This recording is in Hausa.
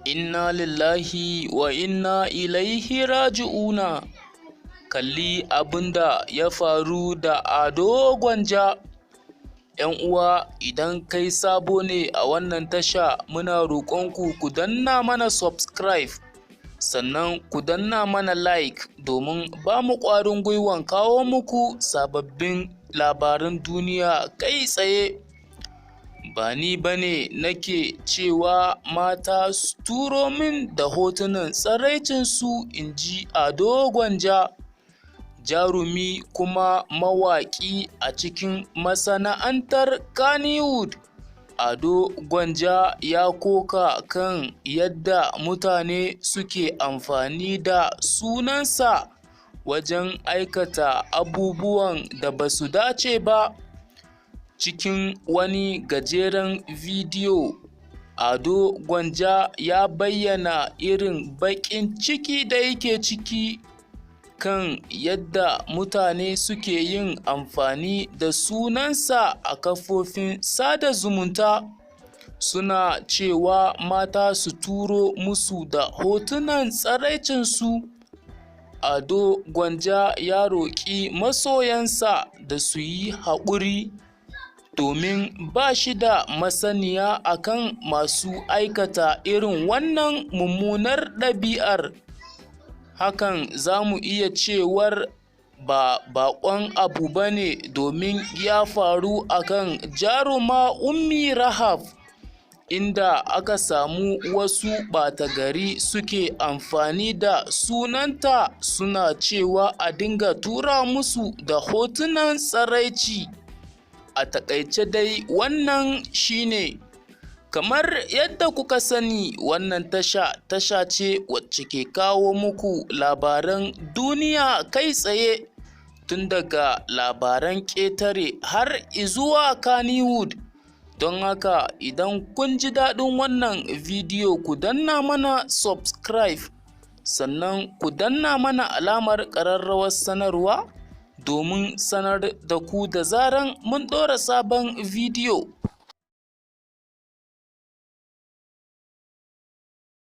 Inna lillahi wa inna ilaihi raji'una. Kalli abin da ya faru da Ado Gwanja. ‘Yan uwa, idan kai sabo ne a wannan tasha, muna roƙonku ku danna mana subscribe, sannan ku danna mana like domin ba mu ƙwarin gwiwan kawo muku sababbin labaran duniya kai tsaye. Ba ni ba ne nake cewa mata su turo min da hotunan tsiraicinsu, in ji Ado Gwanja, jarumi kuma mawaƙi a cikin masana'antar Kannywood. Ado Gwanja ya koka kan yadda mutane suke amfani da sunansa wajen aikata abubuwan da ba su dace ba. Cikin wani gajeren bidiyo, Ado Gwanja ya bayyana irin baƙin ciki da yake ciki kan yadda mutane suke yin amfani da sunansa a kafofin sada zumunta, suna cewa mata su turo musu da hotunan tsiraicinsu. Ado Gwanja ya roƙi masoyansa da su yi haƙuri domin ba shi da masaniya a kan masu aikata irin wannan mummunar ɗabi'ar. Hakan za mu iya cewar ba baƙon abu ba ne, domin ya faru a kan jaruma Ummi Rahab, inda aka samu wasu ɓata-gari suke amfani da sunanta suna cewa a dinga tura musu da hotunan tsiraici. A taƙaice dai, wannan shi ne. Kamar yadda kuka sani, wannan tasha tasha ce wacce ke kawo muku labaran duniya kai tsaye, tun daga labaran ƙetare har izuwa Kannywood. Don haka, idan kun ji daɗin wannan bidiyo, ku danna mana subscribe, sannan ku danna mana alamar ƙararrawar sanarwa domin sanar da ku da zaran mun ɗora sabon bidiyo.